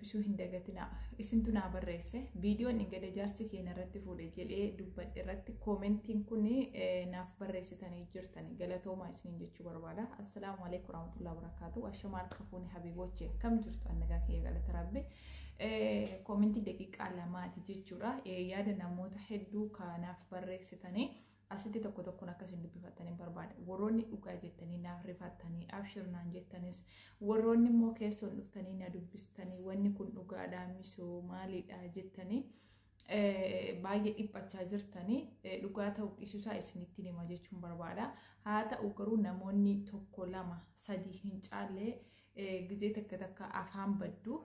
dubbisuu hin dagatinaa. Isintu naa barreesse. Viidiyoon hin gade jaarsi keenya irratti fuudhe jedhee dubbadhe irratti koomentiin kun naaf barreessitanii jirtani. Galatoomaa isiniin jechuu barbaada. Assalaamu alaikum warahmatullahi wabarakatuh. Ashamaa harka fuune habiiboche kam jirtu, annagaa kiyya, galata Rabbi. Koomentii daqiiqaa 2ti jechuudha. Yaada namoota hedduu kanaaf barreessitanii asitti tokko tokkoon akkasiin dubbifattanii barbaada. Warroonni dhugaa jettanii naaf rifattanii abshir naan jettanis, warroonni immoo keessoon dhuftanii na dubbistanii wanni kun dhugaadhaa misoo maaliidha jettanii baay'ee dhiphachaa jirtanii, dhugaa ta'uu dhiisuusaa isinitti hima jechuun barbaada. Haa ta'u garuu namoonni tokko, lama, sadii hin caalle gizee takka takka afaan baddu.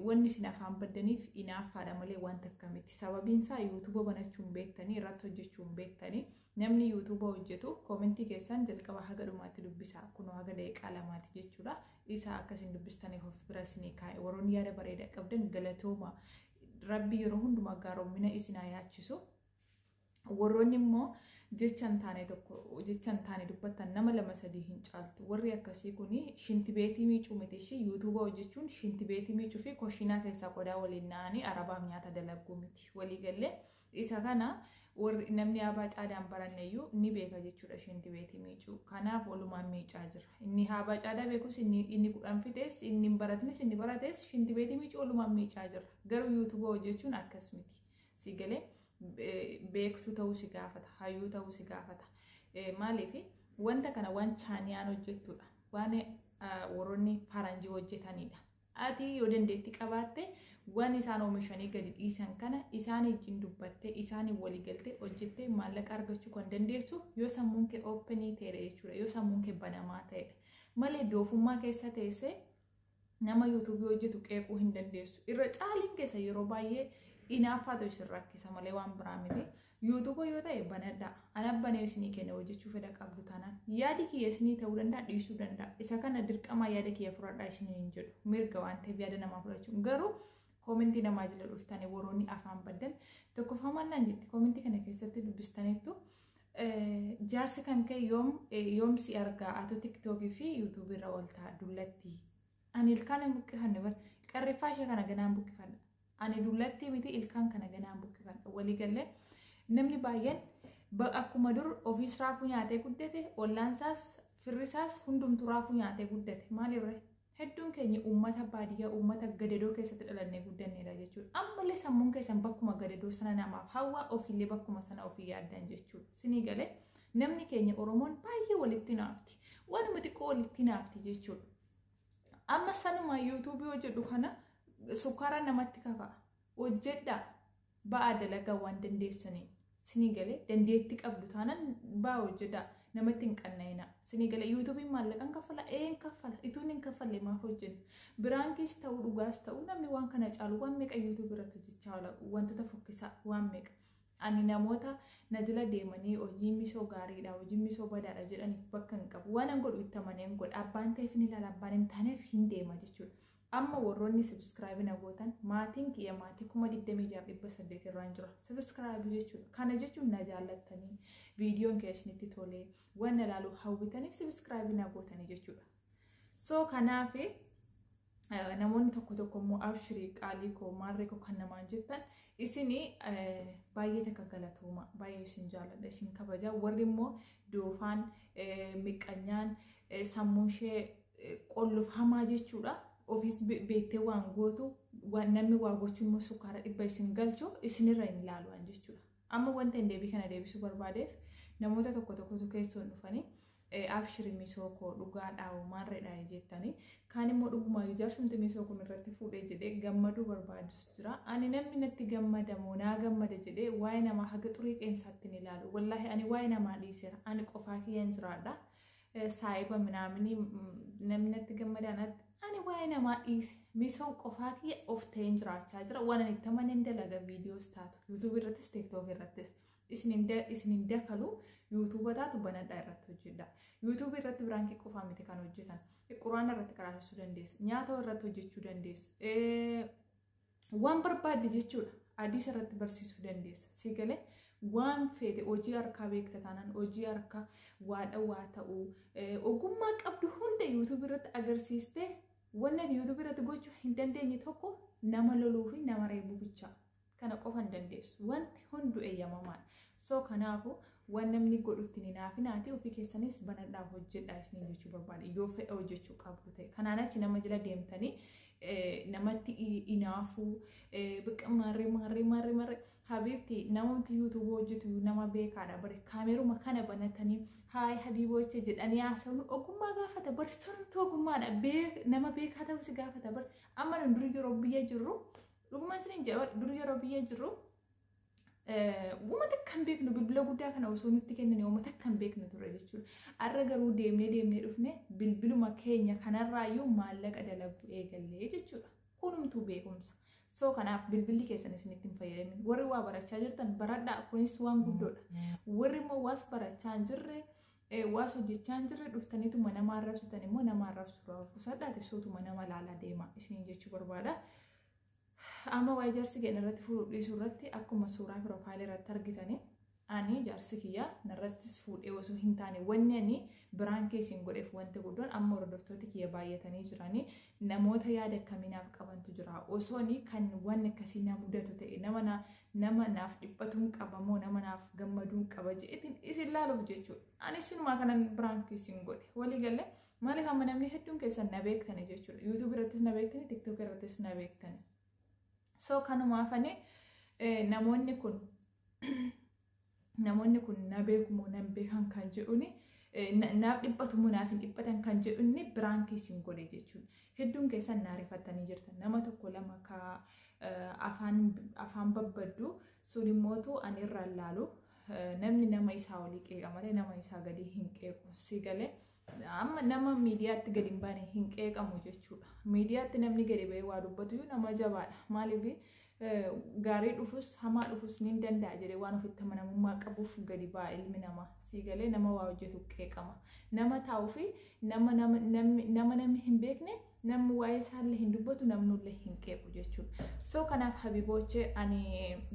Wanni isin afaan baddaniif inaaffaadha malee wanta akkamitti. Sababiin isaa yuutuuba banachuu hin beektanii, irratti hojjechuu hin beektanii. Namni yuutuuba hojjetu koomentii keessan jalqaba haga dhumaatti dubbisa. Kunoo haga daqiiqaa 2ti jechuudha. Isa akkasiin dubbistaniif of bira isinii kaa'e. Warroonni yaada bareedaa qabdan, galatooma. Rabbi yeroo hundumaa gaaromina isin haa yaachisu. Warroonni immoo jecha hin taane tokko, jecha hin taane dubbattan, nama lama sadii hin caaltu. Warri akkasii kun shinti beetii miicuu miti ishii. Yuutuuba hojjechuun shinti beetii miicuu fi koshinaa keessaa qodaa waliin na'anii arabaaf nyaata dalaguu miti. Walii gallee isa kana warri namni abaa caadaan baranne iyyuu ni beeka jechuudha shinti beetii miicuu. Kanaaf walumaan miicaa jira. Inni abaa caadaa beekus, inni 10 fixes, inni hin baratnis, inni barates shinti beetii miicuu walumaan miicaa jira. Garuu yuutuuba hojjechuun akkas miti. Si galee, beektuu ta'uu si gaafata, hayyuu ta'uu si gaafata. Maaliif wanta kana waan chaaniyaan hojjettudha, waan warroonni faranjii hojjetanidha. Ati yoo dandeetti qabaatte, waan isaan oomishanii gadi dhiisan kana isaan wajjin dubbattee, isaanii waliigaltee hojjettee maallaqa argachuu kan dandeessu yoo sammuun kee open ta'edha jechuudha, yoo sammuun kee banamaa ta'edha. Malee doofummaa keessa teessee nama yuutuubii hojjetu qeequu hin dandeessu. Irra caaliin keessa yeroo baay'ee inaaffaatu isin rakkisa malee waan biraa miti. Yuutuuba yoo ta'e banadhaa. Ana banee isinii kenna hojjechuu fedha qabdu taanaan. Yaadi kiyya isinii ta'uu danda'a, dhiisuu danda'a. Isa kana dirqamaa yaada kiyya fudhadhaa isinii hin jedhu. Mirga waan ta'eef yaada namaa fudhachuun. Garuu koomentii namaa jala dhuftanii warroonni afaan baddan, tokkoffaa maal naan jetti koomentii kana keessatti dubbistaniittu? Jaarsi kan ka'e yoom si argaa, atu tiktookii fi yuutuubii irra ooltaa dullatti. Ani ilkaan hin buqqifanne bar, qarriffaa ishee kana ganaan buqqifadha. Ani dullattii miti, ilkaan kana ganaan buqqifadha. Waliigallee namni baay'een akkuma dur ofiis raafuu nyaatee guddate, ollaansaas firrisaas hundumtuu raafuu nyaatee guddate. Maaliif hedduun keenya uummata baadiyyaa, uummata gadadoo keessatti dhalannee guddanneedha jechuudha. Ammallee sammuun keessan bakkuma gadadoo sana namaaf hawwaa, ofiillee bakkuma sana ofii yaaddan jechuudha. Sinii galee, namni keenya Oromoon baay'ee walitti naafti. Waanuma xiqqoo walitti naafti jechuudha. Amma sanuma yuutuubii hojjedhu kana sukkaara namatti kaka'a. Hojjedhaa, ba'aa dalagaa waan dandeessanii. Sinii galee, dandeettii qabdu taanaan ba'aa hojjedhaa, namatti hin qanna'ina. Sinii galee, yuutuubiin maallaqan kaffala, een kaffala, ituun hin kaffalle maaf hojjenna? Biraankiis ta'uu, dhugaas ta'uu, namni waan kana caalu waan meeqa yuutuubii irratti hojjechaa oola, wantoota fokkisaa waan meeqa. Ani namoota na jala deemanii hojii misoo gaariidha, hojii misoo badaadha jedhaniif bakka hin qabu. Waan an godhu itti amaneen godha. Abbaan ta'eef ni ilaala, abbaan hin taaneef hin deema jechuudha. Amma warroonni subscribe na gootan, maatiin kiyya maatii 26,800 irraan jira. Subscribe jechuudha. Kana jechuun na jaallattanii, viidiyoon kee isinitti tolee, waan na ilaaluu hawwitaniif subscribe na gootanii jechuudha. So kanaaf namoonni tokko tokko immoo abshirii qaalii koo, maarree koo kan namaan jettan, isin baay'ee takka galatooma, baay'ee isin jaalladha, isin kabaja. Warri immoo doofaan, miqqanyaan, sammuun ishee qollofamaa jechuudha, ofiis beektee waan gootu, namni waa gochuu immoo sukkaara dhibba isin galchu isinirra hin ilaalu jechuudha. Amma wanta hin deebii kana deebisuu barbaadeef, namoota tokko tokkotu keessoon dhufanii abshiri misoo koo, dhugaadhaa, maarreedha jettanii, kaan immoo dhugumaa jaarsumti misoo kun irratti fuudhee jedhee gammaduu barbaadus jira. Ani namni natti gammadamoo naa gammada jedhee waa'ee namaa haga xurii qeensaatti ni ilaalu. Wallaahi ani waa'ee namaa dhiiseera. Ani qofaa kiyyaan jiraadha. Saayiba minaaminii namni natti gammadaa natti, ani waa'ee namaa dhiise, misoon qofaa kiyya of ta'een jiraachaa jira. Waan ani itti amaneen dalaga, viidiyoos taatu yuutuubii irrattis, tiiktook irrattis. Isin hin dakalu, yuutuuba taatu banadhaa irratti hojjedha. Yuutuubii irratti biraankii qofaa miti kan hojjetan. Quraana irratti qaraasisuu dandeessa. Nyaata irratti hojjechuu dandeessa. Waan barbaadde jechuudha. Hadiisa irratti barsiisuu dandeessa. Si galee, waan feete hojii harkaa beekta taanaan, hojii harkaa waadha waa ta'uu, ogummaa qabdu hunda yuutuubii irratti agarsiistee wanni ati yuutuubii irratti gochuu hin dandeenye. dandeenye tokko nama loluu fi nama reebuu bicha. Kana qofa hin dandeessu. Wanti hundu eeyyamamaadha. So kanaafuu waan namni godhutti ni naafinaati ofii keessanis banadhaa hojjedhaa isiniin jechuu barbaada. Yoo fedha hojjechuu qabdu ta'e. Kanaan achi nama jala deemtanii namatti inaafuu biqqa maarree maarree maarree maarree habiibti namumti yuutuubii hojjetu nama beekaadha bare kaameruma kana banatanii haay habiiboche jedhanii haasa'uun ogummaa gaafata bare suntu ogummaadha nama beekaa ta'uu si gaafata bare amma nu dur yeroo biyya jirru dhuguma isiniin jedha dur yeroo biyya jirru uummata kan beeknu bilbila guddaa kana osoo nutti kennanii uummata kan beeknu ture jechuudha. Har'a garuu deemnee deemnee dhufne bilbiluma keenya kanarraayyuu maallaqa dalaguu eegallee jechuudha. Kunumtuu beekumsa. So kanaaf bilbilli keessan isinitti hin fayyadamin. Warri waa barachaa jirtan baradhaa kunis waan guddoodha. Warri immoo waas barachaa hin jirre waas hojjechaa hin jirre dhuftaniituma nama arrabsitan immoo nama arrabsuudhaaf kusadhaati suutuma nama laalaa deema isiniin jechuu barbaada. Amma waa'ee jaarsi keenya irratti fuudhuu dhiisuu irratti akkuma suuraa piroofaayilii irratti argitanii ani jaarsi kiyya narrattis fuudhee osoo hin taane wanni ani biraan keessin godheef wanti guddoon amma hordoftooti kiyya baay'atanii jiranii namoota yaada akkaminaaf qabantu jira. Osoo ani kan wanni akkasii na mudatu ta'e nama naaf dhiphatuun qaba moo nama naaf gammaduun qaba jedheetiin isin laaluuf jechuudha. Ani isinumaa kanan biraan keessin godhe walii galee maaliif amma namni hedduun keessan na beektani jechuudha. Yuutuub irrattis na beektani, Tiktook irrattis na beektani. So kanumaafani namoonni kun na beeku moo nan beekan kan jedhuni naaf dhiphatu moo naaf hin dhiphatan kan jedhuni biraan keessin godhe jechuudha. Hedduun keessan na rifattanii jirtan. Nama tokko lama ka afaan babbaddu sun immootu ani irra laalu namni nama isaa olii qeeqa malee nama isaa gadi hin qeequ. Si galee amma nama miidiyaatti gadi hin baane hin qeeqamu jechuudha. Miidiyaatti namni gadi ba'ee waa dubbatu nama jabaadha. Maaliif gaarii dhufus hamaa dhufus ni danda'a jedhee waan ofitti amanamummaa qabuuf gadi ba'a ilmi namaa. Si galee nama waa hojjetu qeeqama. Nama taa'uu fi nama namni hin beekne namni waa'ee isaallee hin dubbatu namnullee hin qeequ jechuudha. So kanaaf habiibochee ani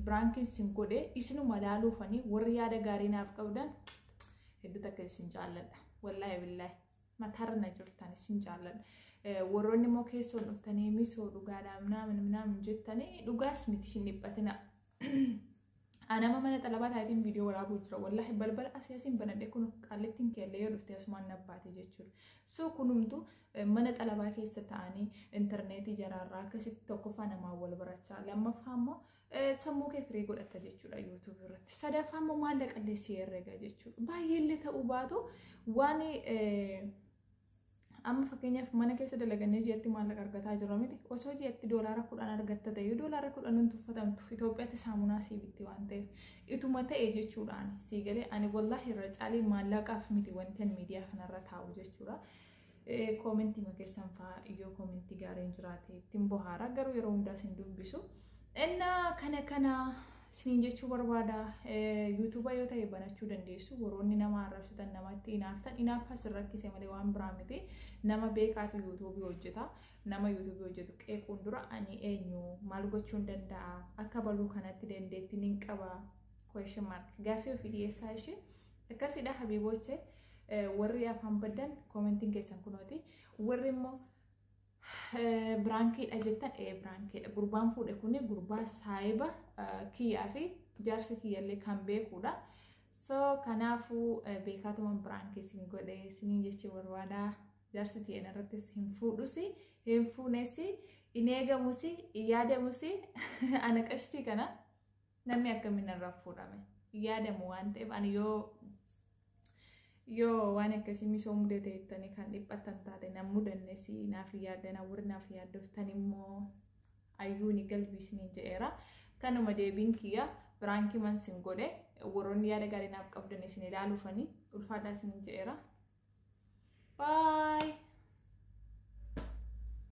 biraankiin sin godhe isinuma laaluufanii warri yaada gaarii naaf qabdan hedduu takka isin jaalladha. Wallaahi billaahi matarra na jirtan isin jaalladha. Warroonni immoo keessoon dhuftanii misoo dhugaadhaa minaamin minaamin jettanii dhugaas miti hin dhiphatina. Anama mana xalabaa taayitiin viidiyoo waraabuu jira. Wallaahi balbala asii asiin banadhee kun qaallittiin keellee yoo dhufte asumaan nabbaate jechuudha. So kunumtu mana xalabaa keessa ta'anii intarneetii jaraarraa akkasitti tokkoffaa namaan wal barachaa lammaffaa immoo sammuu kee firii godhatta jechuudha yuutuubii irratti. Sadaffaa immoo maallaqa illee si herrega jechuudha. Baay'eellee ta'uu baatu waan amma fakkeenyaaf mana keessa dalagannee ji'atti maallaqa argataa jirra miti. Osoo ji'atti $10 argatta ta'e $10 hin tuffatamtu Itoophiyaatti saamunaa sii bitti waan ta'eef ituma ta'e jechuudhaan sii galee ani wallaahi irra caalii maallaqaaf miti wanti ani miidiyaa kanarra taa'u jechuudha. Koomentii keessan fa'aa iyyoo koomentii gaariin jiraate ittiin bohaara garuu yeroo hundaas hin dubbisu. Innaa kana isiniin jechuu barbaada. Yuutuuba yoo ta'e banachuu dandeessu. Warroonni nama arrabsitan namatti inaaftan inaaffas hin rakkise malee waan biraa miti. Nama beekaatu yuutuubii hojjeta. Nama yuutuubii hojjetu qeequun dura ani eenyu maal gochuun danda'a akka baluu kanatti dandeettii nin qaba question mark gaaffii ofii dhiyeessaa ishee akkasidha habiiboche warri afaan baddan koomentiin keessan kunooti warri immoo biraankiidha jettan biraankiidha. Gurbaan fuudhe kuni gurbaa saayiba kiyyaa fi jaarsi kiyyallee kan beekudha. So kanaafuu beekaatumaan biraankii isin godhe isiniin jechuu barbaada. Jaarsi tiyyan irrattis hin fuudhus hin fuunes hin eegamus hin yaadamus ana qashtii kana namni akkamiin irraa fuudhame yaadamu waan ta'eef ani yoo waan akkasii misoomuu dandeettanii kan dhiphatan taate nan mudannes naaf yaaddan warri naaf yaaddoftan immoo ayyuuni galbii isiniin jedheera. Kanuma deebiin kiyya biraankii man sin godhe warroonni yaada gaarii naaf qabdan isin ilaaluufanii ulfaadhaa isiniin jedheera. Bye!